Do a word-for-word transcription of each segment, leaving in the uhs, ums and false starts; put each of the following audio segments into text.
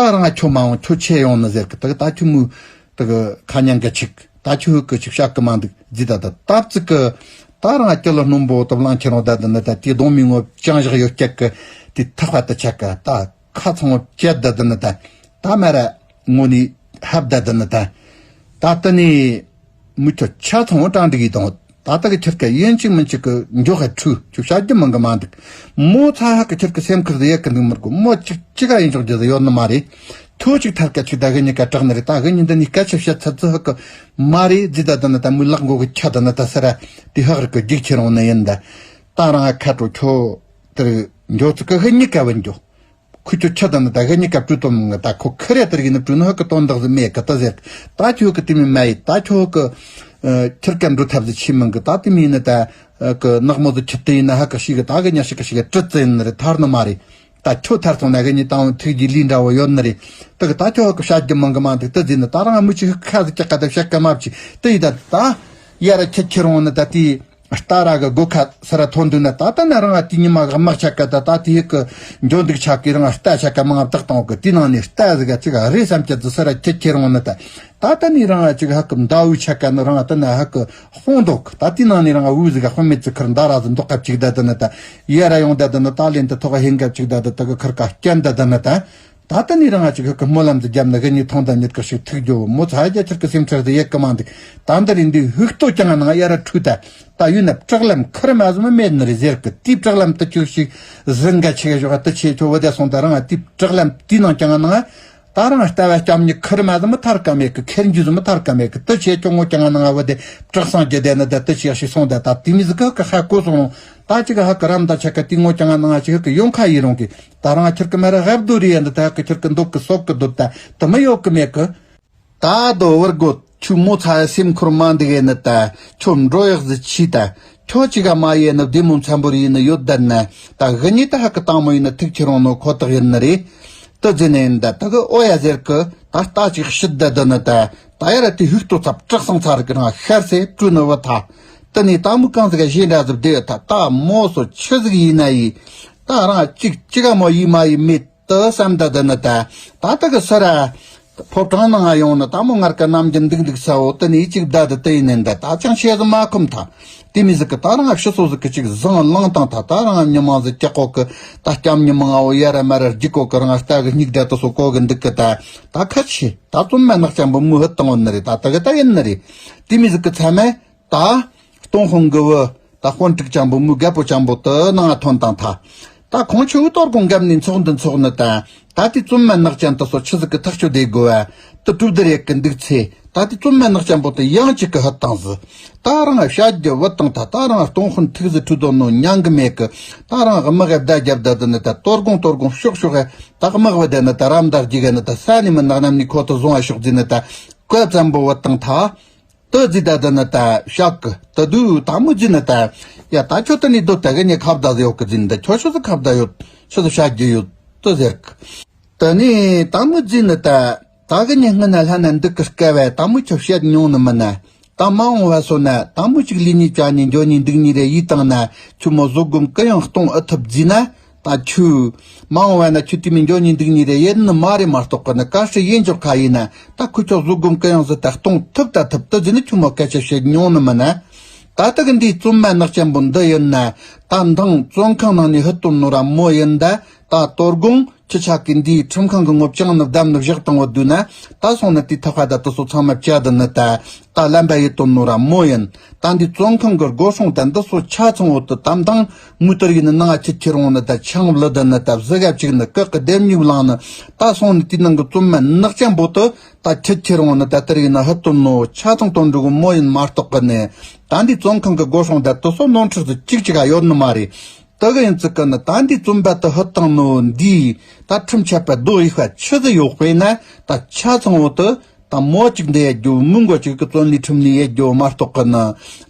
ད་རང་ཁྱོད་མ་འོང་ཁྱོད་ཆེ་ཡོང་ནི་ཟེར་གི། ད་ད་ཁྱོད་མོ་ད་གི་ཁ་ཉང་གི་ཆིག་ད་ཁྱོད་ཧུ་གི་ཆིག་བཤད་གི་མ་འདུག་ཟེར། ད་ད་སྟབས་ཙི་གི་ད་རང་སྐྱི་ལ་སྣུམ་པོ་ད་བླང་ཁྱེར་འོང་ད་ད་ནི་ད་དེ་གདོང་མི་ངོ་བཅང་བཞག་ཡོད་སྐྱག་གི་དེ་ཐག་པ་ད་ཆག་གི། ད་ཁ་ཚང་བ་བཅད་ད་ད་ནི་ད་ད་མ་ར་ངོ་ནི་ཧབ་ད་ད་ནི་ད་ད་ད་ནི། མི་ཁྱོད་ཆ་ཚང་བ་དྲང་འགྲིག་ཡིན་དང་། ད་ལྟ་གི་ཁྱེད་ཀ་ཡིན་གཅིག་མིན་གཅིག་གི་འགྱོ་ཧ་ཁྲུ་ཁྱོད་བཤད་རྒྱུ་མང་གི་མ་འདུག་མོ་ཚ་ཧ་གི་ཁྱེད་ཀི་སེམས་ཁུར་དུ་ཡེ་གི་འདུག་མི་དགོས། མོ་གཅིག་གཅིག་ག་ཡིན་ཆོག་རྒྱུ་ཟི་ཡོད་ནི་མ་རེད། ཁྱོད་གཅིག་ཐར་ཀ་ཆུ་ད་གི་ཉི་ཀ་དྲག་ནི་རེད། ད་གི་ཉི་འདི་ནི་སྐད་ཆ་བཤད་ཚ་ཚི་ཧ་གི་མ་རེད་ཟི། ད་ད་ནི་ད་མི་ལག་མགོ་གི་ཁྱ་ད་ནི་ད་སི་ར་དེ་ཧ་རི་གི་རྒྱུག་ཁྱེར་འོང་ནི་ཡིན། ད་ད་རང་ཁ་དྲོ་ཁྱོད་དེར་འགྱོ་ཚུགས་གི་ཧི་ཉི་ཀ་བ་འགྱོ། ཁུ་ཆུ་ཆུ་དང་ནི་ད་གི་ཉི་ཀ་བྲུ་དོ་མང་ད་ཁོ་ཁི་རེ་ལྟར་གི་ནི་བྲུ་ནི་ཧ་གི་དོན་དག་ཟི་མེད་གི་ད་ཟེར། ད་ཁྱོད་གི་དེ་མི་མ་ཡི་ད་ཁྱོད་གི་ཁྱེར་ཀ་འགྲོ་ཐབས་ཟི་ཆི་མང་གི། ད་དེ་མི་ནི་ད་གི་ནག་མོ་ཟི་ཁྱི་དེ་ཡིན་ན་ཧ་གི་ཤི་གི། ད་གི་ཉ་ཤི་གི་ཤི་གི་དྲི་ཙི་ཡིན་ནི་རེད། ཐར་ནི་མ་རེད། ད་ཁྱོད་ཐར་སོང་ན་གི་ཉི་དང་ཐུགས་རྗེ་ལི་འདྲ་བོ་ཡོད་ནི་རེད། ད་གི་ད་ཁྱོད་གི་བཤད་རྒྱུ་མང་གི་མ་འདུག་ད་ཟི་ནི་ད་རང་མི་ཆི་ཧི་ཁ་ཟི་ཀྱག་ཀ་ད་བཤད་ཀ་མ་བྱི་ད་ཡི་ད་ད་ཡ་ར་ཁྱི་ཁྱི་རོང་ནི་ད་དེ། རྟ་ར་གི་སྒོ་ཁ་སི་ར་ཐོན་འདུག་ན། ད་ལྟ་ན་རང་དེ་ཉི་མ་གི་དམག་ཆ་ཀ་ད་ད་དེ་ཡི་གི་འཇོན་འདུག་ཆ་གི་རང་རྟ་ཆ་ཀ་མང་བཏགས་བཏང་གི། དེ་ནང་ནས་རྟ་ཟི་ག་ཅིག་རེད་བསམ་གྱི་ཟི་སི་ར་ཁྱེད་ཁྱེད་རང་ནི་ད་ད་ལྟ་ནི་རང་ཅིག་ཧ་གི་མདའ་འུ་ཆ་ཀ་ནི་རང་ད་ན་ཧ་གི་དཔུང་འདོག་ད་དེ་ནང་ནས་རང་འུ་ཟི་ག་དཔུང་མེད་ཙི་ཁར་མདའ་ར་ཟི་འདོག་ཀ་ཅིག་ད་ད་ནི་ད་ཡ་ར་ཡོང་ད་ད་ནི་ད་ལེན་ད་ཐོག་ཧེང་ག་ཅིག་ད་ད་ད་གི་ཁར་ཀ་སྐྱན་ད་ད་ནི་ད། ད་ལྟ་ནི་རང་ང་ཅིག་ཧུ་གི་སྨོན་ལམ་ཟི་རྒྱབ་ན་གི་ཉི་ཐོང་དང་ཉིད་གི་ཞིག་ཐུག་རྒྱུ་མོ་ཚ་རྒྱ་ཆེར་གི་སེམས་ཁྲལ་ཟི་ཡེ་གི་མ་འདུག་ད་འདི་རིང་འདི་ཧུག་ཏོ་ཀྱང་ནང་ཡ་ར་འཁྲུད་ད། ད་ཡུན་ན་སྐྲག་ལམ་ཁུར་མ་ཟི་མི་མེད་ནི་རེད་ཟེར་གི། དེའི་སྐྲག་ལམ་དུ་ཅིག་ཞིག་ཟི་འགའ་ཆེ་གི་ཞོག་དུ་ཆེ་ཁྱོ་བོ་དེ་སོང་ད་རང་ང་དེའི་སྐྲག་ལམ་དེའི་ནང་ཀྱང་ནང་ད་རང་ལྟ་བ་སྐྱམ་ཉི་ཁུར་མ་ཟི་མི་ཐར་ག་མེད་གི། ཁེར་འཇུ་ཟི་མི་ཐར་ག་མེད་གི། དུ་ཆེ་ཁྱོ་ངོ་ཀྱང་ནང་བ་དེ་སྐྲག་སང་རྒྱུ་དེ་ནི་ད་དུ་ཆེ་ཞིག་སོང་ད། ད་དེ་མི་ཟི་གི་གི་ཧ་གོ་སོང་། ད་ཅིག་ཧ་གི་རམ་ད་ཆ་ག་དེ་ངོ་ཀྱང་ནང་ཅིག་ཧ་གི་ཡོང་ཁ་ཡི་རུང་གི། ད་རང་ཁྱེར་གི་མ་ར་ཧབ་རྡོ་རི་ཡན་ད་ད་ཧ་གི་ཁྱེར་གི་འདུག་གི་སོག་གི་འདུག་ད་དུ་མི་ཡོད་གི་མེད་གི། ད་རྡོ་བར་གོ་ཆུ་མོ་ཚ་སེམས་ཁུར་མ་འདི་གས་ནི་ད་ཁྱོད་འགྲོ་ཡག་ཟི་ཆི་ད་ཁྱོད་ཅིག་ག་མ་ཡེ་ནི་བདེ་མོ་འཚམ་པོ་རི་ཡིན་ནི་ཡོད་ད་ན། ད་གི་ཉི་ད་ཧ་གི་དང་མོ་ཡིན་ནི་ཐུག་ཁྱེར་རུང་ནོ་ཁོ་ཐག་ཡིན་ནི་རེད། ཏི་ཛི་ནས་ཡིན་ད་ད་གི་ཨོ་ཡ་ཟེར་གི། ད་ལྟ་ཅིག་ཤི་ད་ད་ནི་ད་ད་ཡ་ར་དེ་ཧུག་ཏོ་ཚབ་སྐྲག་སང་ཚ་རི་གི་རང་ཤར་སེ་བྲུ་ནི་བ་ཐ། ཏི་ནི་ད་མོ་གང་ཟིག་ག་ཞེ་འདྲ་ཟི་བདེ་ད་ད་མོ་སོ་ཆི་ཟིག་ཡིན་ན་ཡི། ད་རང་ཅིག་ཅིག་ག་མོ་ཡི་མ་ཡི་མེད། ཏི་བསམ་ད་ད་ནི་ད། ད་ད་གི་སི་ར་ཕོ་བྲང་ནང་ང་ཡོང་ནི་ད་མོ་ངར་ཀ་ནམ་རྒྱུན་འདུག་འདུག་ས་འོ། ཏི་ནི་ཅིག་ད་ད་ཏི་ཡིན་ནི་ད་ད་ཅང་ཤེས་ཟི་མ་ཁུམ་ཐ། དེ་མི་ཟིག་གི་ད་རང་ཕྱི་སོ་ཟིག་གི་ཅིག་བཟང་བླང་དང་ད། ད་རང་ཉི་མ་ཟིག་ཀྱག་གོ་གི། ད་སྐྱམ་ཉི་མ་ང་འོ་ཡ་ར་མ་ར་རྒྱུག་གོ་གི། རང་རྟ་གི་སྙིགས་དྲ་ཏི་སོ་གོ་གི་འདུག་གི། ད་ད་ཁ་ཆེ་ད་བཙུན་མ་ནག་ཅན་པོ་མོ་ཧུད་བཏང་བ་ནི་རེད། ད་ད་གི་ད་ཡིན་ནི་རེད། དེ་མི་ཟིག་གི་ཚ་མེ། ད་སྟོང་དཔོན་གི་བུ་ད་དཔོན་ཕྲུག་ཅན་པོ་མོའི་རྒད་པོ་ཅན་པོ་དུ་ནང་ང་ཐོན་དང་ཐ། ད་ཁོང་ཆུ་བོ་གཏོར་གོང་འགབ་ནས་འཚོགས་འདི་འཚོགས་ནི་ད། ད་དེ་བཙུན་མ་ནག་ཅན་དུ་སོ་ཆི་ཟིག་གི་ཐག་ཆོད་དེ་དགོས་བ་དུ་གྲུབ་དེ་རེད་གི་འདུག་ཚེ། ད་དེ་བཙུན་མ་ནག་ཅན་པོ་དུ་ཡང་གཅིག་གི་ཧུད་བཏང་ཟི། ད་རང་བཤད་རྒྱུ་བུད་བཏང་ཐ། ད་རང་སྟོང་དཔོན་ཐུགས་ཟི་འཁྲུད་དོ་ནོ་མྱང་གི་མེད་གི། ད་རང་དམག་གི་བརྡ་རྒྱབ་ད་དུ་ནི་ད་གཏོར་གོང་གཏོར་གོང་ཤོག་ཤོག་གི། ད་དམག་བུ་དེ་ནི་ད་རམ་ད་རྒྱུ་གི་ནི་ད་ས་ནི་མི་ནག་ནམ་ནི་ཁོ་ཐུ་བཟུང་བ་ཤོག་ཟི་ནི་ད་ཀོ་ཙམ་པོ་བུད་བཏང་ཐ། ཏི་ཛི་ད་ད་ནི་ད་ཤག་གི་ཏི་དུ་ད་མོ་ཛི་ནི་ད། ཡ་ད་ཁྱོད་ཏི་ནི་དོ་ད་གི་ནི་ཁ་བརྡ་ཡོད་གི་ཛི་ནི་ད། ཁྱོད་ཆུ་ཚོད་ཁ་བརྡ་ཡོད། ཆུ་ཚོད་ཤག་གི་ཡོད་ཏི་ཟེར་གི། ཏི་ནི་ད་མོ་ཛི་ནི་ད། ད་གི་ནི་སྔ་ན་ལྷ་ན་འདུག་གི་སྐལ་བས་ད་མོ་ཁྱོད་བཤད་མྱོང་ནི་མིན་ན། ད་མ་འོངས་བ་སོ་ན་ད་མོ་ཅིག་ལི་ནི་ཅ་ནི་འཇོ་ནི་འདུག་ནི་རེ་ཡིད་བཏང་ན་ཁྱོད་མོ་བཟོ་སྒོམ་གི་ཡང་གཏོང་ཨི་ཐུབ་ཛི་ན། ད་ཁྱོད། མ་འོངས་བ་ན་ཁྱོད་དེ་མིན་འགྱོ་ཉིན་འདུག་ཉིན་རེ་ཡེད་ནི་མ་རེད་མ་གཏོགས་གི་ནི་ག་སྲི་ཡིན་འཇོག་ཁ་ཡིན་ན། ད་ཁུ་ཆོ་བཟོ་སྒོམ་གི་ཡང་ཟི་ད་གཏོང་ཐུབ་ད་ཐུབ་ཏི་ཟི་ནི་ཁྱོད་མོ་སྐད་ཆ་བཤད་མྱོང་ནི་མིན་ན། ད་ལྟ་གི་འདིའི་བཙུན་མ་ནག་ཅན་པོ་འདི་ཡིན་ན། ད་མདང་བཙོན་ཁང་ནང་ནས་ཧུད་བཏོན་ནོ་ར་མོ་ཡིན་ད། ད་གཏོར་དགོང་ཁྱི་ཆག་གི་འདིའི་ཁྲིམས་ཁང་གི་ངོ་བཅངས་ནི་བསྡམས་ནི་བཞག་བཏང་བ་དུས་ན། ད་སོང་ནི་དེའི་ཐབ་ཁ་ད་དུ་སོ་ཚང་མ་བཅད་དི་ནི་ད། ད་ལམ་པ་ཡི་དོན་ནོ་ར་མོ་ཡིན། ད་འདི་བཙོན་ཁང་གི་སྒོ་སྲུང་ད་འདི་སོ་ཆ་ཚང་བོ་དུ་དམ་དང་མུ་ཏར་ཡིན་ནི་ནང་ཁྱི་ཁྱི་རུང་ནི་ད་ཆང་བླུ་ད་ནི་ད་བཟི་ག་བཅུག་ནི་ཀག་གི་ལྡེམ་ཉུག་ལང་ནི། ད་སོང་ནི་དེའི་ནང་གི་བཙུན་མ་ནག་ཅན་པོ་དུ་ད་ཁྱི་ཁྱི་རུང་ནི་ད་དེར་ཡིན་ན་ཧུད་དོན་ནོ་ཆ་ཚང་དོན་འགྲུག་གི་མོ་ཡིན་མ་གཏོགས་གི་ནི། ད་འདི་བཙོན་ཁང་གི་སྒོ་སྲུང་ད་དུ་སོ་ནོར་འཁྲུལ་ཟི་གཅིག་གཅིག་ག་ཡོད་ནི་མ་རེད། དེ་གི་ཡིན་ཙི་ཀི་ནི་ད་འདི་བཙུན་པ་དུ་ཧུད་བཏང་ནོ་འདི་ད་ཁྲིམས་ཆད་པ་རྡོ་ཡིག་པ་ཆི་ཟི་ཡོད་དཔེ་ན། ད་ཆ་ཚང་བོ་དུ་ད་མོ་གཅིག་འདི་ཡ་རྒྱུ་མི་མགོ་གཅིག་གི་བཙོན་ལས་ཁྲིམས་ནི་ཡ་རྒྱུ་མ་གཏོགས་གི་ནི།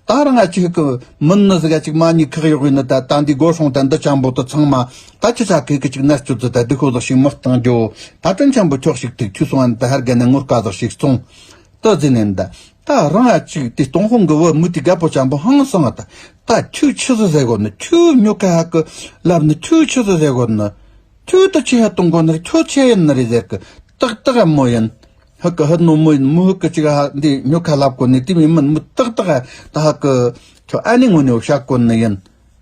ད་རང་ང་གཅིག་གི་མིན་ནི་ཟི་ག་གཅིག་མ་ཉིད་ཁག་ཡོད་ཡིན་ནི། ད་ད་འདི་སྒོ་སྲུང་ད་འདི་ཅམ་པོ་དུ་ཚང་མ་ད་ཆི་ཆ་གི་གི་གཅིག་ནར་སྤྱོད་ཙི་ད་འདི་ཁོ་ཟིག་ཞིག་མི་གཏང་རྒྱུ། ད་དྲིན་ཆེན་པོ་ཁྱོག་ཞིག་ཐུག་ཁྱུ་སོང་ཨ་ནི་ད་ཧར་ག་ནས་ངོར་ཀ་ཟིག་ཞིག་སོང་། ཏི་ཟི་ནན་ད། ད་རང་ཨ་ཅིག་དེ་སྟོང་ཧོང་གི་བུ་མུ་ཏི་རྒད་པོ་ཅམ་པོ་ཧང་སང་ཨ་ད། ད་ཁྱོད་ཆི་ཟི་ཟེར་གོ་ནི། ཁྱོད་ཉོ་ཁ་ཧ་གི་ལབ་ནི། ཁྱོད་ཆི་ཟི་ཟེར་གོ་ནི། ཁྱོད་དུ་ཆེ་ཧ་གཏོང་དགོ་ནི་རེད། ཁྱོད་ཆེ་ཡིན་ནི་རེད་ཟེར་གི། ཏག་ཏག་མོ་ཡིན། ཧ་གི་ཧ་ནོ་མོ་ཡིན། མོ་ཧ་གི་ཅིག་ཧ་འདི་ཉོ་ཁ་ལབ་གོ་ནི་དེ་མི་མིན། མོ་ཏག་ཏག་ད་ཧ་གི་ཁྱོད་ཨ་ནི་ངོ་ནས་བཤད་གོ་ནི་ཡིན།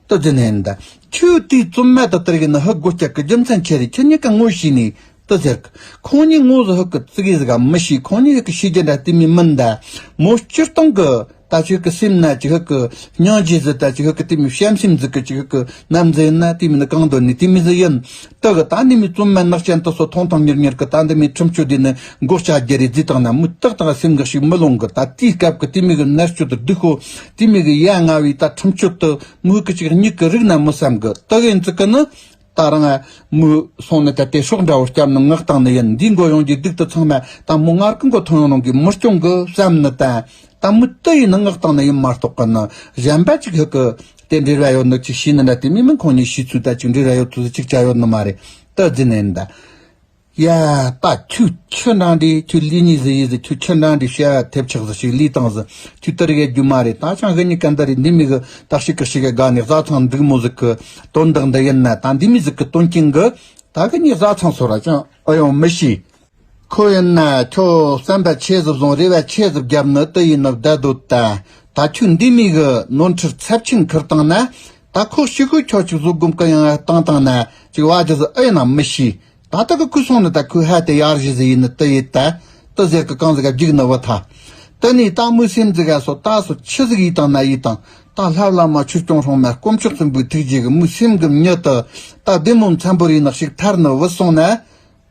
ཏི་ཟིན་ཧན་ད། ཁྱོད་དེའི་བཙུན་མ་དུ་དར་གི་ནི་ཧ་གོ་སྐྱག་གི་རྒྱུ་མཚན་ཆེ་རེད། ཁྱེད་གཉིས་ཀ་ངོ་ཤེས་ནི་ཏི་ཟེར་གི། ཁོང་གཉིས་ངོ་ཟི་ཧ་གི་ཙི་གི་ཟི་ག་མི་ཤེས། ཁོང་གཉིས་ཧ་གི་ཤེས་རྒྱུ་འདྲ་དེ་མི་མིན་ད། མོ་སྤྱིར་བཏང་གི་ད་ཅིག་གི་སེམས་ན་ཅིག་ཧ་གི་སྙིང་རྗེ་ཟི་ད་ཅིག་ཧ་གི་དེ་མི་བྱམས་སེམས་ཟི་གི་ཅིག་ཧ་གི་ནམ་ཟི་ཡིན་ན་དེ་མི་ནི་གང་འདོད་ནི་དེ་མི་ཟི་ཡིན། ཏི་གི་ད་འདི་མི་བཙུན་མ་ནག་ཅན་ཏི་སོ་ཐོང་ཐང་ཉེར་ཉེར་གི་ད་འདི་མི་ཁྲིམས་གཅོད་དེ་ནི་མགོ་ལྕགས་རྒྱ་རེ་ཟི་དང་ན་མི་ཏག་ཏག་སེམས་གི་ཞིག་མི་ལོང་གི། ད་དེའི་སྐབས་གི་དེ་མི་གི་ནར་གཅོད་དུ་སྡུག་ཧོ་དེ་མི་གི་ཡ་ང་བའི་ད་ཁྲིམས་གཅོད་དུ། མོས་གི་ཅིག་མྱིག་གི་རིག་ན་མི་བསམ་གི། ཏི་གི་ཡིན་ཙི་གི་ནི། ད་རང་ང་མོས་སོང་ནི་ད་དེ་སྲོག་འདྲ་བོ་སྐྱབས་ནི་ངག་བཏང་ནི་ཡིན། འདི་མགོ་ཡོང་གི་སྡུག་ཏུ་ཚང་མ་ད་མོ་ངར་གི་མགོ་ཐོན་ཡོང་ནོ་གི་མི་སྐྱོང་གི་བསམ་ནི་ད། ད་མོས་ཏི་ཡིན་ནི་ངག་བཏང་ནི་ཡིན་མ་གཏོགས་གི་ནི་གཞན་པ་ཅིག་ཧི་གི་དེ་འབྲེལ་བ་ཡོད་ནི་ཅིག་ཤེས་ནི་འདྲ་དེ་མི་མིན། ཁོང་གཉིས་ཤེས་ཚུལ་ད་ཅིག་འབྲེལ་བ་ཡོད་ཚུལ་ཅིག་ཅ་ཡོད་ནི་མ་རེད། ཏི་ཟིན་ནི་ཡིན་ད། ཡ། ད་ཁྱོད་ཁྱི་འདྲ་འདྲི། ཁྱོད་ལི་ཉི་ཟི་ཡི་ཟི། ཁྱོད་ཁྱི་འདྲ་འདྲི། བྱ་ཐེབས་ཆག་ཟི་ཞིག་ལི་དང་ཟི། ཁྱོད་ཏི་རིག་ཡ་རྒྱུ་མ་རེད། ད་ཅང་ཧི་ཉི་ཀ་འདི་རེད། འདི་མི་གི་ད་ཞིག་གི་ཞིག་གི་དགའ་ནི་བཟའ་ཚང་འདུག་མོ་ཟི་གི་དོན་དག་འདི་ཡིན་ན། ད་འདི་མི་ཟི་གི་དོན་རྐྱེན་གི་ད་ཧི་ཉི་བཟའ་ཚང་སོ་ར་ཅང་ཨ་ཡོང་མི་ཤེས། ཁོ་ཡིན་ན་ཁྱོད་བསམ་པ་ཆེ་ཟི་བཟུང་རེ་བ་ཆེ་ཟི་བརྒྱབ་ནི་ཏི་ཡིན་ནི་བསྡད་དོ། ད་ད་ཁྱོད་འདི་མི་གི་ནོར་འཁྲུལ་ཚབས་ཆེན་ཁུར་བཏང་ན། ད་ཁོ་ཤི་ཁུ་ཁྱོད་ཅིག་བཟོ་སྒོམ་གི་ཡང་བཏང་བཏང་ན་ཅིག་བ་རྒྱུ་ཟི་ཨེ་ཡིན་ན་མི་ཤེས། ད་ལྟ་གི་ཁུ་སོང་ནི་ད་ཁུ་ཧ་དེ་ཡར་ཞི་ཟི་ཡིན་ནི་ཏི་ཡིན་ད། ཏི་ཟེར་གི་གང་ཟི་ག་རྒྱུག་ནི་བུ་ཐ། ཏི་ནི་ད་མོའི་སེམས་ཟི་ག་སོ་ད་སོ་ཆི་ཟིག་ཡིན་དང་ན་ཡིན་དང་ད་ལྷ་བླ་མ་ཆོས་སྐྱོང་སྲུང་མ་དཀོན་མཆོག་གསུམ་པོའི་ཐུགས་རྗེ་གི་མོའི་སེམས་གི་མྱི་དི་ད་བདེ་མོ་འཚམ་པོ་རེ་ནག་ཞིག་ཐར་ནི་བུ་སོང་ན།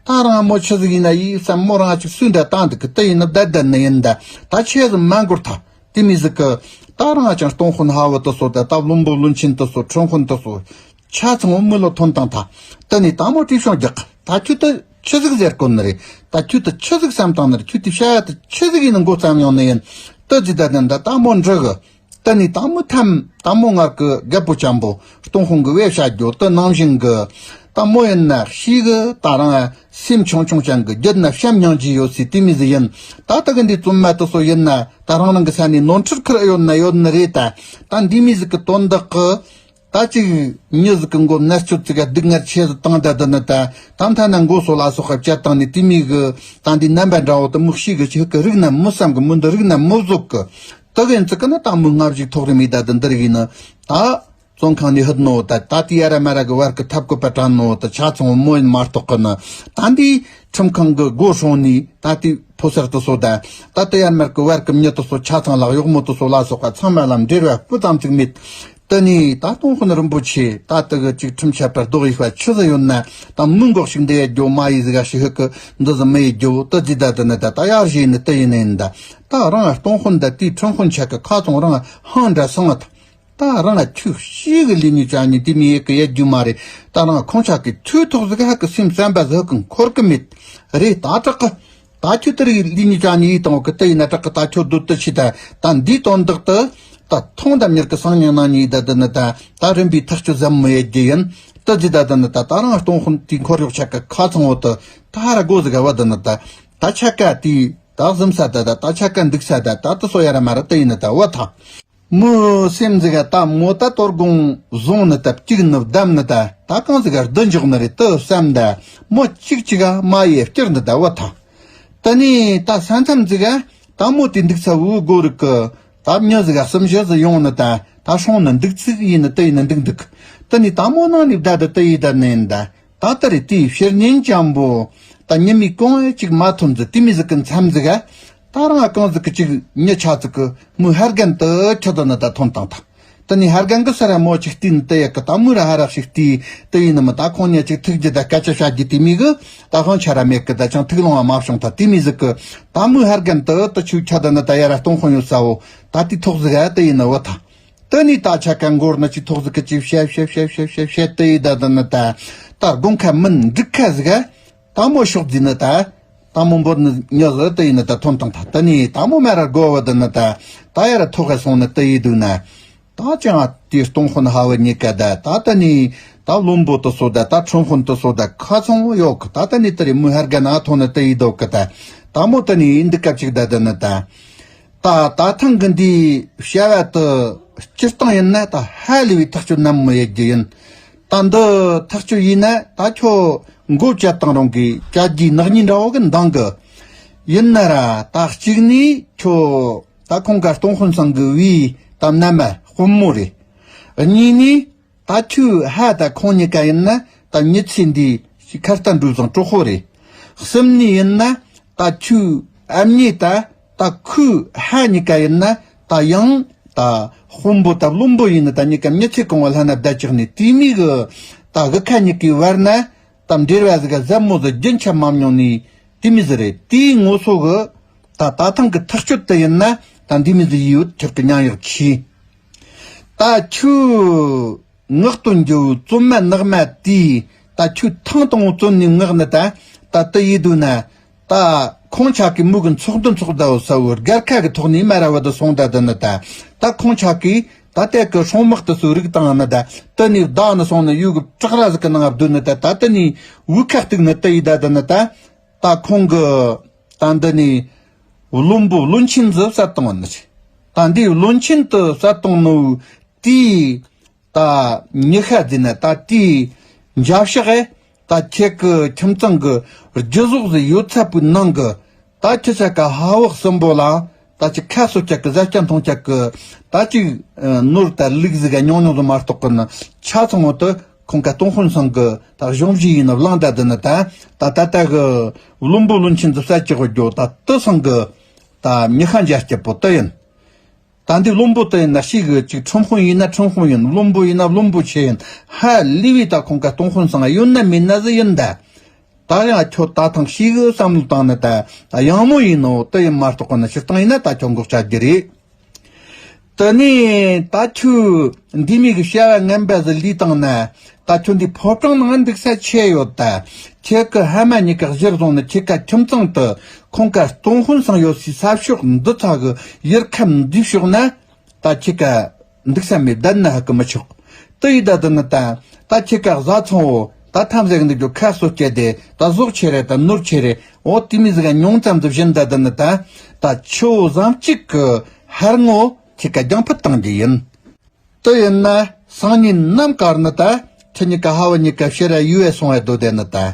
ད་རང་མོ་ཆི་ཟིག་ཡིན་ན་ཡིན་བསམ་མོ་རང་ཅིག་སུས་འདྲ་བཏང་འདུག་གི་ཏི་ཡིན་ནི་བསྡད་བསྡད་ནི་ཡིན་ད། ད་ཆི་ཟིག་མ་འགོར་ཐ། དེ་མི་ཟིག་གི་ད་རང་ཅང་སྟོང་དཔོན་ཧ་བུ་དི་སོ་ད་ད་བློན་པོ་བློན་ཆེན་དི་སོ་ཁྲིམས་དཔོན་དི་སོ་ཆ་ཚང་བོ་མི་ལོ་ཐོན་བཏང་ཐ། ཏི་ནི་ད་མོ་དྲི་བྱུང་རྒྱག་གི། ད་ཁྱོད་དི་ཆི་ཟིག་ཟེར་གོ་ནི་རེད། ད་ཁྱོད་དི་ཆི་ཟིག་བསམ་བཏང་ནི་རེད། ཁྱོད་དི་བྱ་ཡ་དི་ཆི་ཟིག་ཡིན་ནི་མགོ་བརྩམས་ཡོང་ནི་ཡིན། ཏི་ཟི་ད་དི་འདི་ད་མོ་འདྲི་གི། ཏི་ནི་ད་མོ་ཐམ་ད་མོ་ངར་གི་རྒད་པོ་ཅམ་པོ་སྟོང་དཔོན་གི་བེ་བྱ་རྒྱུ་ཏི་ནང་བཞིན་གི། ད་མོ་ཡིན་ན་ཤི་གི་ད་རང་སེམས་ཆུང་ཆུང་ཅན་གི་རྒྱུད་ན་བྱམས་སྙིང་རྗེ་ཡོད་སི་དེ་མི་ཟི་ཡིན། ད་ཏི་གི་འདི་བཙུན་མ་དི་སོ་ཡིན་ན་ད་རང་རང་གི་ས་ནས་ནོར་འཁྲུལ་ཁུར་ཡོད་ན་ཡོད་ནི་རེད་ད། ད་འདི་མི་ཟི་གི་དོན་དག་གི། ད་ཅིག་མྱི་ཟིག་གི་མགོ་ནར་གཅོད་ཙི་ག་སྡུག་བསྔལ་ཆེ་ཟིག་བཏང་ད་དི་ནི་ད། ད་མཐའ་ན་མགོ་སོ་ལ་སོགས་ཀ་བཅད་བཏང་ནི་དེ་མི་གི་ད་འདི་རྣམ་པ་འདྲ་བོ་དི་མི་ཤེས་གི་ཆི་ཧི་གི་རིག་ན་མི་བསམ་གི་མི་འདི་རིག་ན་མི་བཟོད་གི། ད་གི་ཡིན་ཙི་གི་ནི་ད་མི་སྔ་ཕྱི་ཐོག་རི་མི་ད་དི་འདི་རིག་ཡིན་ནི་ད། བཙོན་ཁང་ནས་ཧུད་ནོ་ད་ད་དི་ཡ་ར་མ་ར་གི་བར་གི་ཐབས་བཀོད་པ་དྲན་ནོ་ད་ཆ་ཚང་བོ་མོ་ཡིན་མ་གཏོགས་གི་ནི་ད་འདི་ཁྲིམས་ཁང་གི་སྒོ་སྲུང་ནི་ད་དི་ཕོ་སར་དི་སོ་ད། ད་དི་ཡ་ར་མ་ར་གི་བར་གི་མྱི་དི་སོ་ཆ་ཚང་ལག་གཡོག་མོ་དི་སོ་ལ་སོགས་ཀ་ཚང་མ་ལ་འབྲེལ་བ་སྤུ་ཙམ་ཅིག་མེད། ཏི་ནི་ད་སྟོང་དཔོན་རིན་པོ་ཆེ་ད་ཏི་གི་ཅིག་ཁྲིམས་ཆད་པར་ལྡོག་ཡིག་པ་ཆི་ཟིག་ཡོད་ན་ད་མི་འགོག་ཞིག་འདི་ཡ་རྒྱོ་མ་ཡི་ཟིག་ག་ཞིག་ཧི་གི་འདི་ཟི་མི་ཡི་རྒྱོ་ཏི་ཟི་ད་ཏི་ནི་ད་ད་ཡར་ཞི་ནི་ཏི་ཡི་ནི་ཡིན་ད། ད་རང་སྟོང་དཔོན་ད་དེའི་ཁྲིམས་དཔོན་ཆ་གི་ཁ་ཚོང་རང་ཧང་འདྲ་སང་ད། ད་རང་ཁྱོད་ཤི་གི་ལི་ནི་ཅང་ནི་དེ་མི་ཡི་གི་ཡ་རྒྱུ་མ་རེད། ད་རང་ཁོང་ཆ་གི་ཆོས་ཐོག་ཟིག་ཧ་གི་སེམས་བསམ་པ་ཟིག་གི་འཁོར་གི་མེད་རེད་ད་དྲག་གི། ད་ཁྱོད་དེ་རིགས་ལི་ཉི་ཅང་ཉི་ཡི་དང་བོ་གི་དེ་ཡིན་ན་དྲག་གི། ད་ཁྱོད་སྡོད་དུ་ཕྱི་ད་ད་འདིའི་དོན་དག་ཏུ་ད་ཐོང་ད་མྱུར་གི་སང་ཉིན་གནངས་ཉིན་ད་དི་ནི་ད་ད་རིམ་པའི་ཐག་གཅོད་ཟམ་མི་ཡེད་རྒྱུ་ཡིན། ཏི་ཟི་ད་དི་ནི་ད་ད་རང་སྟོང་དཔོན་དེའི་འཁོར་གཡོག་ཆ་གི་ཁ་ཚང་བོ་དུ་ད་ཧ་ར་དགོ་ཟིག་ག་བ་དི་ནི་ད་ད་ཆ་ག་དེའི་ད་གཟིམ་ས་ད་ད་ད་ཆ་ག་འདུག་ས་ད་ད་དི་སོ་ཡ་ར་མ་ར་དི་ཡིན་ནི་ད་བ་ཐང་། མོའི་སེམས་ཟིག་ག་ད་མོ་ད་དོ་དགོང་བཟུང་ནི་ད་བཅུག་ནི་བསྡམས་ནི་ད་ད་གང་ཟིག་ག་བསྡུ་འཇོག་ནི་རེད་དི་བསམ་ད་མོ་གཅིག་གཅིག་ག་མ་ཡེ་བསྐྱུར་ནི་ད་བ་ཐང་། དེ་ནས་ད་ས་མཚམས་ཟིག་ག་ད་མོ་དེ་འདུག་ས་བུ་སྒོ་རུ་གི་ད་མྱི་ཟིག་ག་གསུམ་བཞི་ཟིག་ཡོང་ནི་ད་ད་སྲུང་ནི་འདུག་ཚིག་ཡིན་ནི་དི་ཡིན་ནི་འདུག་འདུག་དེ་ནས་ད་མོ་ནང་ནས་བསྡད་དི་དི་ཡི་ད་ནི་ཡིན་ད། ད་ལྟ་རེ་དེའི་ཕྱིར་ཉིན་ཅང་པོ་ད་ཉི་མའི་གུང་ཨེ་གཅིག་མ་ཐོན་ཟིག་དེ་མི་ཟིག་གི་མཚམས་ཟིག་ག་ད་རང་གང་ཟིག་གི་གཅིག་མྱི་ཆ་ཟིག་གི་མོའི་ཧར་རྒན་དུ་ཁྱོད་དུ་ནི་ད་ཐོན་བཏང་ཐལ། དེ་ནས་ཧར་རྒན་གི་སར་མོ་གཅིག་བལྟས་ནི་དི་ཡ་གི་ད་མོའི་ར་ཧ་རག་ཞིག་བལྟས་དི་ཡིན་ནི་མི་ད་ཁོང་ཉིད་གཅིག་ཐུག་རྒྱུ་ད་སྐད་ཆ་བཤད་རྒྱུ་དེ་མི་གི་ད་དབང་ཆ་ར་མེད་གི་ད་ཅང་ཐུག་ལོང་བ་མ་བྱུང་ཐལ། དེ་མི་ཟིག་གི་ད་མོའི་ཧར་རྒན་དུ་དི་ཆུ་ཁྱོད་དུ་ནི་ད་ཡ་ར་སྟོང་དཔོན་ཡོད་ས་བོ་ད་དེ་ཐོག་ཟིག་ག་དི་ཡིན་ནི་བུ་ཐང་། དེ་ནས་ད་ཆ་ག་མགོར་ནི་ཅི་ཐོག་ཟིག་གི་ཅི་བཤད་བཤད་བཤད་བཤད་བཤད་བཤད་དེ་ཡི་ད་དི་ནི་ད་ད་དགོང་ཁ་མིན་འགྲིག་ཁ་ཟིག་ག་ད་མོ་ཤོག་ཟིག་ནི་ད་ད་མོ་འབོར་ནི་ཉི་ཟི་དེ་ཡི་ནི་ད་ཐོན་བཏང་ཐལ། དེ་ནས་ད་མོ་མ་ར་དགོ་བ་དི་ནི་ད་ད་ཡ་ར་ཐོག་ག་སོང་ནི་དེ་ཡི་དུ་ན་ད་ཅང་དེ་སྟོང་དཔོན་ཧ་བུ་གཉིས་ཀ་ད་ད་དེ་ནས་ད་བློན་པོ་དི་སོ་ད་ད་ཁྲིམས་དཔོན་དི་སོ་ད་ཁ་ཚང་ཡོད་གི། ད་དེ་ནས་དི་རེ་མོའི་ཧར་རྒན་ན་ཐོན་ནི་དེ་ཡི་དོ་གི་ད་ད་མོ་དེ་ནས་འདི་སྐབས་ཅིག་ད་དི་ནི་ད། ད་ད་ཐེངས་གི་འདིའི་བྱ་བ་དེ་སྤྱིར་བཏང་ཡིན་ན་ད་ཧ་ལས་པའི་ཐག་གཅོད་ནམ་མི་ཡེད་རྒྱུ་ཡིན། ད་འདི་ཐག་གཅོད་ཡིན་ན་ད་ཁྱོད་ མགོ་བཅད་བཏང་རུང་གི་བཅད་རྒྱུའི་ནག་ཉེས་འདྲ་བོ་གི་འདང་གི། ཡིན་ན་ར་ད་གཅིག་ནས་ཁྱོད་ད་ཁོང་ག་སྟོང་དཔོན་ཚང་གི་བུའི་ད་མནའ་མ་དཔོན་མོ་རེད། གཉིས་ནས་ད་ཁྱོད་ཧ་ད་ཁོང་གཉིས་ཀ་ཡིན་ན་ད་མྱི་ཚེ་འདི་ཁ་ལྟ་འགྲོ་བཟང་གྲོགས་པོ་རེད། གསུམ་ནས་ཡིན་ན་ད་ཁྱོད་ཨ་མྱེས་ད་ད་ཁོའི་ཧ་གཉིས་ཀ་ཡིན་ན་ད་ཡང་ད་དཔོན་པོ་ད་བློན་པོ་ཡིན་ན་ད་གཉིས་ཀ་མྱི་ཚེ་གང་བ་ལྷན་ན་བསྡད་ཅིག་ནས་དེ་མིན་གི་ད་གི་ཁ་གཉིས་ཀའི་བར་ན་ད་འབྲེལ་བ་ཟིག་ག་ཟབ་མོ་ཟིག་རྒྱུན་ཆད་མ་མྱོང་ནས་དེ་མི་ཟིག་རེད། དེའི་ངོ་སོ་གི་ད་ད་ཐེངས་གི་ཐག་གཅོད་དེ་ཡིན་ན་ད་འདི་མི་ཟིག་ཡོད་ཁྱེད་ཀྱི་མཉམ་ཡག་ཆེ། ད་ཁྱོད་ངག་དོན་རྒྱུ་བཙུན་མ་ནག་མ་དེས་ད་ཁྱོད་ཐང་དང་བཙོན་ནས་མངགས་ནི་ད་ད་དེ་ཡིན་དུས་ན། ད་ཁོང་ཆ་གི་མུ་གི་ཚོགས་འདུ་ཚོགས་ཟླ་བོ་ས་བོ་སྒར་ཁ་གི་ཐོག་ནས་མ་ར་བ་དུ་སོང་ད་དུ་ནི་ད། ད་ཁོང་ཆ་གི་ད་ལྟ་གི་སྲུང་དམག་དུ་སུ་རིག་བཏང་ནི་ད། དུ་ནས་བདག་ནི་སོང་ནི་ཡུ་གི་བྲག་ར་ཟིག་གི་ནང་བསྡུ་ནི་ད། ད་དུ་ནས་བུ་ཁ་གཏུག་ནི་དུ་ཡི་ད་དུ་ནི་ད། ད་ཁོང་གི་ད་འདི་ནས་བློན་པོ་བློན་ཆེན་ཟིག་བསད་བཏང་ནི་ཆེ། ད་འདི་བློན་ཆེན་དུ་བསད་བཏང་ནི་དེའི་ད་ཉི་ཤ་ཟིན་ན་ད་དེའི་འཇབ་ཤག་གི་ད་ཁྱེད་ཀྱི་ཁྱིམ་ཚང་གི་རྒྱུ་ཟོག་ཟིག་ཡོད་ཚད་པོའི་ནང་གི་ད་ཁྱེད་ཆ་ག་ཧ་བག་གསུམ་པོ་ལ་ད་ཅིག་ཁ་གསོ་ཁྱེད་ཀྱི་ཟ་སྐྱ་འཐུང་ཁྱེད་ཀྱི་ད་ཅིག་ནོར་ད་ལུག་ཟིག་ག་ཉུང་ཉུང་ཟིག་མ་གཏོགས་ཀྱི་ནི་ཆ་ཚང་བོ་དུ་ཁོང་ཀ་སྟོང་དཔོན་ཚང་གི་ད་གཞུང་བཞི་ཡིན་ནི་བླངས་ད་དུ་ནི་ད་ད་ད་ལྟ་གི་བློན་པོ་བློན་ཆེན་ཟིག་བསད་ཀྱི་དགོས་རྒྱུ་ད་དུ་ཚང་གི་ད་མྱི་ཤ་འཇལ་སྐྱིད་པོ་དུ་ཡིན། ད་འདི་བློན་པོ་དེ་ཡིན་ན་ཤི་གི་ཅིག་ཁྲིམས་དཔོན་ཡིན་ན་ཁྲིམས་དཔོན་ཡིན། བློན་པོ་ཡིན་ན་བློན་པོ་ཆེ་ཡིན། ཧ་ལས་པའི་ད་ཁོང་ཀ་སྟོང་དཔོན་ཚང་ཡོད་ན་མེད་ན་ཟི་ཡིན་ད། ད་ཡང་ཁྱོད་ད་ཐང་ཤི་གི་བསམ་བློ་བཏང་ནི་ད་ཡང་མོ་ཡིན་ནོ་དེ་ཡིན་མ་གཏོགས་ནི་ཕྱིར་བཏང་ཡིན་ན་ད་ཁྱོད་འགོག་བྱ་རྒྱུ་རེད། དེ་ནས་ད་ཁྱོད་འདི་མི་གི་བྱ་བ་ངན་པ་ཟི་ལས་བཏང་ན། ད་ཁྱོད་འདི་ཕོ་བྲང་ནང་འདུག་ས་ཆེ་ཡོད་ད། ཁྱེད་ཀྱི་ཧ་མ་གཉིས་ཀ་གཞིར་བཟུང་ནས་ཁྱེད་ཀ་ཁྱིམ་ཚང་དུ་ཁོང་ཀ་སྟོང་དཔོན་ཚང་ཡོད་སའི་ས་ཕྱོགས་འདི་ཚ་གི་ཡུལ་ཁམས་འདི་ཕྱོགས་ན། ད་ཁྱེད་ཀ་འདུག་ས་མེད་བསྡད་ན་ཧ་གི་མི་ཆོག་དེ་ཡི་ད་དུ་ནི་ད་ད་ཁྱེད་ཀ་བཟའ་ཚང་བོ་ད་ཐམས་ཟད་འདུག་རྒྱུ་ཁ་གསོ་སྐྱེ་དེ་ད་ཟོག་ཆེ་རེད་ད་ནོར་ཆེ་རེད་འོ་དེ་མི་ཟིག་ག་ཉུང་ཙམ་དུ་བཞིན་ད་དུ་ནི་ད་ད་ཆུ་བོ་ཟམ་གཅིག་གི་ཧར་ངོ་ཁྱེད་ཀ་རྒྱང་ཕུད་བཏང་རྒྱུ་ཡིན། དེ་ཡིན་ན་སང་ཉིན་ནམ་ཀར་ནི་ད་ཁྱེད་གཉིས་ཀ་ཧ་བ་གཉིས་ཀ་ཕྱིར་ར་ཡུལ་བས་སོང་བས་སྡོད་དེ་ནི་ད།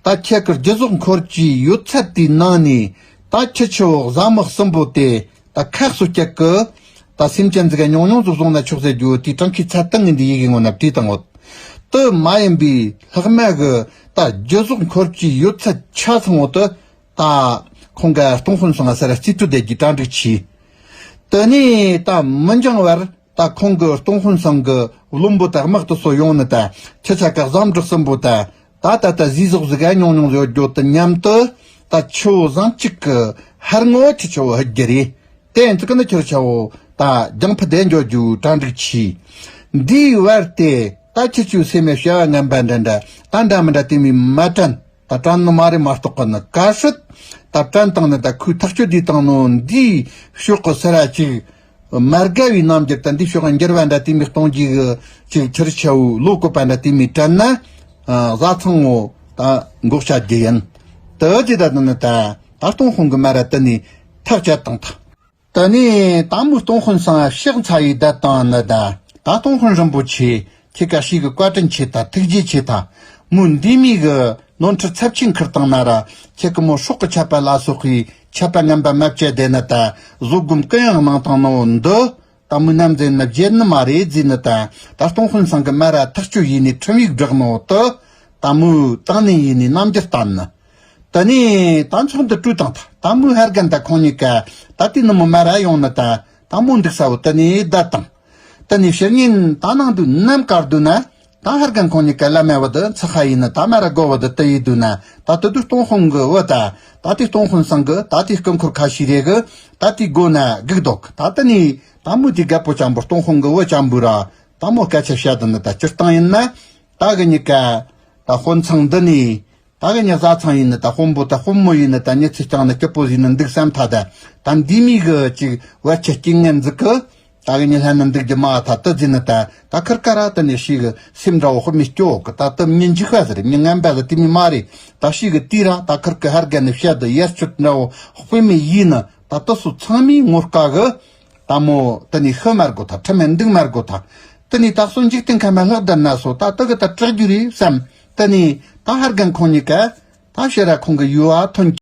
ད་ཁྱེད་ཀྱི་རྒྱུ་ཟོག་འཁོར་གྱི་ཡོད་ཚད་དེའི་ནང་ནས་ད་ཁྱི་ཆུ་བོ་བཟའ་མི་གསུམ་པོ་དེ་ད་ཁ་གསོ་སྐྱེད་ཀྱི་ད་སེམས་ཅན་ཟིག་ག་ཉུང་ཉུང་ཟིག་བཟུང་ན་ཆོག་ཟེར་རྒྱུ་དེའི་གྲངས་ཀའི་ཚད་སྟེང་ངས་འདི་ཡི་གེ་ངོ་ན་བྲིས་བཏང་ངོ་། དེ་མ་ཡིན་པའི་ལྷག་མ་གི་ད་རྒྱུ་ཟོག་འཁོར་གྱི་ཡོད་ཚད་ཆ་ཚང་བོ་དེ་ད་ཁོང་ག་སྟོང་དཔོན་སོང་ང་ས་ར་རྩིས་སྤྲོད་བསྡད་ཀྱི་གྲ་འགྲིག་ཆེ། དེ་ནས་ད་མི་འགྱང་བར། ད་ཁོང་གི་སྟོང་དཔོན་ཚང་གི་བློན་པོ་དག་དམག་ཏུ་སོ་ཡོང་ནི་ད་ཁྱི་ཆ་ག་བཟའ་འབྲུ་གསུམ་པོ་ད་ད་ད་ད་ཟིག་ཟོག་ཟིག་ག་ཉུང་ཉུང་ཡོད་རྒྱུ་དུ་མཉམ་དུ་ད་ཆུ་བོ་ཟམ་གཅིག་གི་ཧར་ངོ་ཁྱི་ཆུ་བོ་ཧི་རྒྱུ་རེད། དེ་ཚིག་ནི་ཁྱི་ཆུ་བོ་ད་རྒྱང་ཕུ་དེ་འཇོག་རྒྱུ་གྲ་འགྲིག་ཆེ། འདིའི་བར་དེ་ད་ཁྱི་ཆུ་སེམས་མེད་བྱ་བ་ངན་པ་འདྲ་འདྲ་ད་འདྲ་མི་འདྲ་དེ་མི་མ་དྲན། ད་དྲན་ནི་མ་རེད་མ་གཏོགས་གི་ནི་ག་སྲིད། ད་དྲན་བཏང་ནི་ད་ཁོས་ཐག་གཅོད་དེ་བཏང་ནོ་འདིའི་ཕྱོགས་གི་སེ་ར་ཅིག་མ་དགའ་བའི་རྣམ་འགྱུར་ད་འདི་ཕྱོགས་འགྱུར་བ་འདྲ་དེ་མི་གཏོང་རྒྱུ་གི་ཅིག་ཁྱེར་ཆེ་བོ་ལོ་བཀོད་པ་འདྲ་དེ་མི་དྲན་ན། བཟའ་ཚང་ངོ་ད་འགོག་བྱ་རྒྱུ་ཡིན། དེ་ཅི་ད་ནི་ད་ད་སྟོང་དཔོན་གི་མ་ར་དེ་ནི་ཐག་བཅད་བཏང་ཐག་དེ་ནས་ད་མོ་སྟོང་དཔོན་སང་ཕྱག་འཚལ་ཡི་བསྡད་བཏང་ནི་ད། ད་སྟོང་དཔོན་རིན་པོ་ཆེ་ཁྱེད་ཀ་ཤི་གི་བཀའ་དྲིན་ཆེ་ད་ཐུགས་རྗེ་ཆེ་ད། མོ་འདི་མི་གི་ནོར་འཁྲུལ་ཚབས་ཆེན་ཁུར་བཏང་ན་ར་ཁྱེད་ཀི་མོ་སྲོག་གི་ཆད་པ་ལ་སོགས་ཀྱི་ཆད་པ་ངན་པ་མ་བཅད་དེ་ནི་ད་བཟོད་སྒོམ་གུ་ཡངས་གནང་བཏང་ནོ་འདི། ད་མོ་ནམ་ཟེར་ན་བརྗེད་ནི་མ་རེད་ཟེར་ནི་ད། ད་སྟོང་དཔོན་སང་གི་མ་ར་ཐག་གཅོད་ཡིན་ནི་ཁྲིམས་ཡིག་བསྒྲགས་ནོ་ད། ད་མོ་བཏང་ནི་ཡིན་ནི་རྣམ་འགྱུར་བསྟན་ནི། དེ་ནས་ད་ཚོགས་འདུ་གྲོལ་བཏང་ཐལ། ད་མོའི་ཧར་རྒན་ད་ཁོང་གཉིས་ཀ་ད་དེ་ནི་མོ་མ་ར་ཡོང་ནི་ད། ད་མོ་འདུག་ས་བོ་དེ་ནས་བསྡད་བཏང་། དེ་ནས་ཕྱི་ཉིན་ད་ནང་དུ་ནམ་བཀར་དུ་ན། ད་ཧར་རྒན་ཁོང་གཉིས་ཀ་བླ་མ་བུ་དུ་ཚ་ཁ་ཡིན་ནི་ད་མ་ར་དགོ་བུ་དུ་དེ་ཡིན་དུ་ན། ད་དེ་དུས་སྟོང་དཔོན་གི་བུ་ད། ད་དེ་སྟོང་དཔོན་སང་གི་ད་དེ་སྐུ་འཁོར་ཁ་ཤས་རེ་གི་ད་དེ་སྒོ་ན་སྒུག་འདུག་ད་དེ་ནས་ད་མོ་དེ་རྒད་པོ་ཅམ་པོ་སྟོང་དཔོན་གི་བུ་ཅམ་པོ་ར། ད་མོ་སྐད་ཆ་བཤད་དུ་ནི་ད་སྤྱིར་བཏང་ཡིན་ན། ད་གི་གཉིས་ཀ་ད་དཔོན་ཚང་འདི་ནས། ད་གི་ཉི་བཟའ་ཚང་ཡིན་ནི་ད་དཔོན་པོ་ད་དཔོན་མོ་ཡིན་ནི་ད་ཉི་ཚེ་རྐྱང་ནི་སྐྱིད་པོ་ཟིན་ནི་འདུག་བསམ་ཐ་ད། ད་འདི་མི་གི་ཅིག་བར་ཆད་རྐྱེན་ངན་འཛུགས་གི་ད་གི་ཉི་ལྷན་ནི་འདུག་རྒྱུ་མ་ཐ་དུ་ཟིན་ནི་ད། ད་ཁིར་ཀ་ར་ད་ནི་ཤི་གི་སེམས་འདྲ་བོ་དཔེ་མི་སྐྱོ་གི་ད་དུ་མི་འཇིགས་པ་ཟེར་མི་ངན་པ་ཟེར་དེ་མི་མ་རེད། ད་ཤི་གི་དུས་ར་ད་ཁིར་ཀི་ཧར་རྒན་ནི་བཤད་དུ་ཡར་སྤྱོད་འདྲ་བོ་དཔེ་མི་ཡིན་ནི་ད་དུ་སུ་ཚང་མའི་ངོ་དཀའ་གི་ད་མོ་དེ་ནི་ཤི་མར་གོ་ཐ་ཁྲི་མེན་འདུག་མར་གོ་ཐ། དེ་ནི་ད་སོ་འཇིག་རྟེན་ཁ་མ་ལྷག་ལྡན་ན་སོ་ད་དུ་གི་ད་དྲག་རྒྱུ་རེད་བསམ། དེ་ནས་ད་ཧར་རྒན་ཁོང་གཉིས་ཀ་ད་ཕྱིར་ར་ཁོང་གི་ཡུལ་བ་ཐོན།